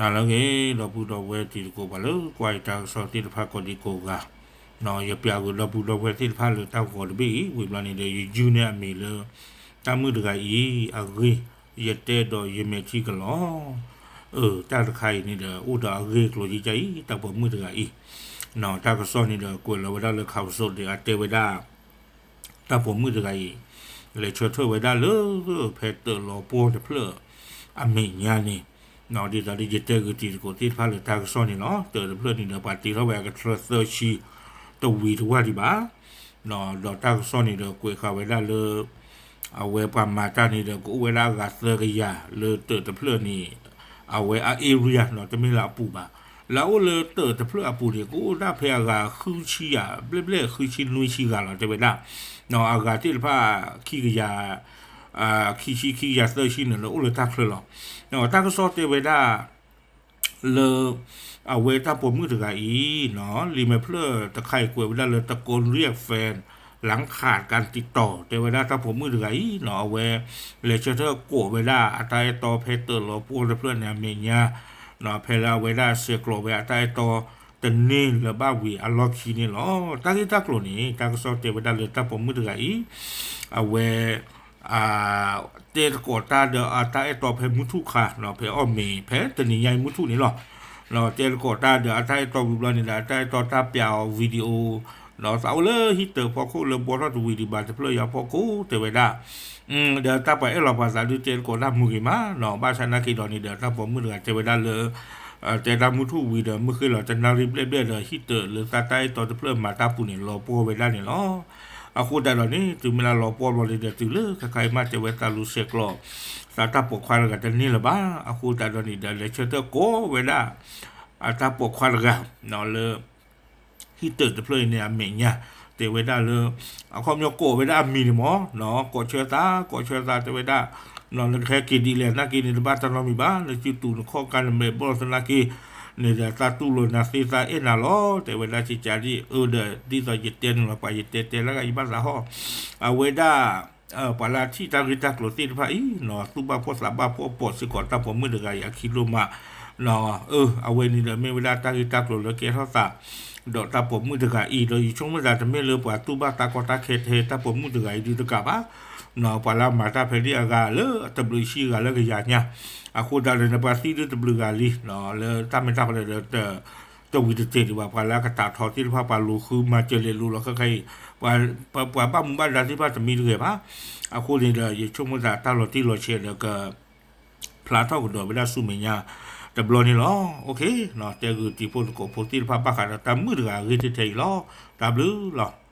နၤလၢအဂ့ၤ ဒီပုၢ်ဒီဝဲၢ်တံၤသကိး ပှၤလၢကွၢ်ယတၢ်ကစီၣ်သ့ၣ်တဖၣ်ကိးဒံကိးဂၤ, ယပျးကွံာ်ဒီပုၢ်ဒီဝဲၢ်သ့ၣ်တဖၣ်လၢတၢ်ဂီၤတဘ့ၣ်အံၤ ဝံၤဘျီန့ၣ်ဒီး ယယုၢ်န့ၢ်အမံၤလၢ တၢ်မုၣ်တဂၤအံၤ အဂ့ၢ် ယတဲဒီးယမဲာ်ထံကလီၤ. အၢ တၢ်တခါအံၤန့ၣ်ဒီး အိၣ်ဒီးအဂ့ၢ်ကျိၤယံကၢအံၤ တၢ်ပိာ်မုၣ်တဂၤအံၤ, တၢ်ကစီၣ်န့ၣ်ဒီး ကွဲးလီၤဝဲဒၣ်လၢ ခးပစိးဒီး အတဲဝဲဒၣ် တၢ်ပိာ်မုၣ်တဂၤအံၤ လဲၤဆၢထၢၣ်ဝဲဒၣ်လၢ ဖဲတၢးလီၤပှီၢ်တဖျၢၣ်အမဲာ်ညါန့ၣ်, ဒ်သိးဒီးယတဲဂုာ်တံၤသကိးသ့ၣ်တဖၣ်လၢတၢ်ကစီၣ်န့ၣ်လီၤ. တၢးတဖျၢၣ်န့ၣ်ဒီး ပှၤတ့ထီၣ်ဝဲအကထြၢသၢဆံ တဝံၤတဝၢ်ဒံးဘၣ်. ဒီးတၢ်ကစီၣ်န့ၣ်ဒီး ကွဲးဃာ်ဝဲဒၣ်လၢ အဝဲပှၤမၤတၢ်န့ၣ်ဒီး ကအိၣ်ဝဲဒၣ်အဂၤသၢကယၤလၢတၢးတဖျၢၣ်န့ၣ် အဝဲအ area နီၤ တမ့ၢ်လၢအပူၤဘၣ်. လၢအအိၣ်လၢတၢးတဖျၢၣ်အပူၤန့ၣ် ကအိၣ်ဒၣ်ဖဲအဂၤဃုဆံယၤ ဘျဲၣ်ဘျဲၣ်ဃုဆံနွံဆံဂၤလီၤ တဲဝဲဒၣ်. အဂၤသ့ၣ်တဖၣ်ခံကယၤ ခံဆံခံကယၤသၢဆံန့ၣ်လၢအိၣ်လၢတၢ်ချၢလီၤ. တၢ်ကစီၣ်တဲဝဲဒၣ် လၢ အဝဲတၢ်ပိာ်မုၣ်တဂၤအံၤနီၤ လံာ်မဲာ်ဖျၢၣ်တခါအံၤကွဲးဝဲဒၣ်လၢ တကိးရံၣ်ဖဲ လၢခးကတီၤ တဲဝဲဒၣ်တၢ်ပိာ်မုၣ်တဂၤအံၤနီၤ အဝဲ လဲၤဆၢထၢၣ်ကိးဝဲဒၣ်အတၢ်အဲၣ်တီဖဲတၢးလီၤပှီၢ်တဖျၢၣ်န့ၣ်အမဲာ်ညါ ဖဲလၢအဝဲဒၣ်ဆဲးကျိးဝဲအတၢ်အဲၣ်တီတန့ၢ်လၢၤဘၣ်ဝံၤအလီၢ်ခံန့ၣ်လီၤ. တၢ်ဂ့ၢ်တၢ်ကျိၤန့ၣ် တၢ်ကစီၣ်တဲဝဲဒၣ်လၢတၢ်ပိာ်မုၣ်တဂၤအံၤ အဝဲ တဲသကိးတၢ်ဒီးအတၢ်အဲၣ်တီဖဲမုၢ်ထူၣ်ခါနီၤ ဖဲအီၣ်မ့ၤ ဖဲတနံၤညါအံၤမုၢ်ထူၣ်န့ၣ်လီၤ. တဲသကိးတၢ်ဒီးအတၢ်အဲၣ်တီဝံၤဘျီန့ၣ်ဒီး အတၢ်အဲၣ်တီတၢ်ပျးအီၤ video ဒီးသးအိၣ်လၢဟံၣ်တၢးဖီခိၣ်လၢဘှီထီၣ်တဝံၤဒံးဘၣ်တဖျၢၣ်ယၤဖီခိၣ်တဲဝဲဒၣ် ဒီးတၢ်ပှၤအဲၣ်လီၤပှၤသးဒုးတဲသကိးတၢ်မုာ်ဂ့ၤမးနီၤ ဘၣ်ဆၣ်နာ်က့ဒီးန့ၣ်ဒီး တၢ်ပိာ်မုၣ်တဂၤတဲဝဲဒၣ်လၢ တဲတၢ်မုၢ်ထူၣ်ဝံၤဒီး မုၢ်ဃ့လီၤတနၣ်ရံၣ်ဘျဲၣ်ဘျဲၣ်ဒီး ဟံၣ်တၢးလၢသးတၢ်အဲၣ်တီတဖျၢၣ်မၤတၢ်ပူၤန့ၣ် လီၤပှီၢ်ဝဲဒၣ်န့ၣ်လီၤ. အဃိသတးဒီးန့ၣ် တုၤမ့ၢ်လၢလီၤပှီၢ်ဘျီန့ၣ်ဒီး တုၤလၢခဲခါအံၤမးတဲဝဲသးလူၤဆဲးကျိး သးတၢ်ပိာ်ခွါတဂၤတန့ၢ်လၢၤဘၣ်. အဃိသတးဒီးန့ၣ်ဒီး လဲၤဆၢထၢၣ်ကိးဝဲဒၣ် အတၢ်ပိာ်ခွါတဂၤ လၢ ဟံၣ်တၢးတဖျၢၣ်အံၤန့ၣ်အမဲာ်ညါ တဲဝဲဒၣ်လၢ အခီပညီကိးဝဲဒၣ်အမံၤန့ၣ်မ့ၢ် ကိးဆၢသး ကိးဆၢသး တဲဝဲဒၣ် နကဟဲက့ၤဒ်လဲၣ်သနာ်က့န့ၣ် တဘၣ်တၢ်နီတမံၤဘၣ် နစုတူာ်နခီၣ်ကါနမဲာ်ဘီၣ်သနာ်က့န့ၣ်ဒီး သးတူၢ်လိာ်နၤသ့သးအဲၣ်နၤလီၤ တဲဝဲဒၣ်ကကးဒံး အၢဒီး ဒ်သိးယတဲန့ၣ်လီၤ ပှၤယတဲတဲလၢဂၤယဘၣ်သးဟီၣ် အဝဲဒၣ် ပှၤလၢအထံၣ်တၢ်ဂ့ၢ်တၢ်ကျိၤသ့ၣ်တဖၣ်အံၤနီၤ သူၣ်ဘၣ်ဖှီၣ်သးဘၣ်ဖှီၣ်ပိာ်စ့ၢ်ကီးတၢ်ပိာ်မုၣ်တဂၤအံၤအခံဒိၣ်မး အၢ အဝဲန့ၣ်ဒီးမ့ၢ်ဝဲဒၣ်တၢ်ဂ့ၢ်တၢ်ကျိၤလၢကဲထီၣ်သး ဒီးတၢ်ပိာ်မုၣ်တဂၤအံၤ ဒီးယဆိကမိၣ်သးတမ့ၢ်လၢပှၤတူၢ်ဘၣ်တၢ်ကီတၢ်ခဲထဲတၢ်ပိာ်မုၣ်တဂၤအံၤဒုးတကးဘၣ် ပှၤလၢအမၤတၢ်ဖဲန့ၣ်အဂၤလၢတဘျုးဆံဂၤလၢကယၤညါ အဃိသတးဒီးန့ၣ် ပှၤသံဒုတဘျုးဂၤလံ လၢတၢ်မ့ၢ်တၢ်ဖီလဲၣ်ဒီး တဝံၤတတဲာ်ဒံးဘၣ် ပှၤလၢအကတၢ်ထီသ့ၣ်တဖၣ် ပှၤလူၤဃုမၤစၢၤလဲၤလူၤလီၤခဲခါအံၤ ပှၤဘၣ်မူဘၣ်ဒါသ့ၣ်တဖၣ်တမံတဂဲၤဘၣ် အဃိန့ၣ်ဒီး ယဆိကမိၣ်သးတၢ်လီၤတံၢ်လီၤဆဲးဒီးက ဖျါထီၣ်ကဒီးဝဲဒၣ်ဆူမဲာ်ညါတဘျီန့ၣ်လီၤ. အိၣ်ခ့ တဲဂုာ်တံၤဖိသကိးဖိသ့ၣ်တဖၣ်ဘၣ်ဃးဒီးတၢ်မုၣ်တဂၤအဂ့ၢ်ထဲအံၤလီၤ. တၢ်ဘျုးလီၤ.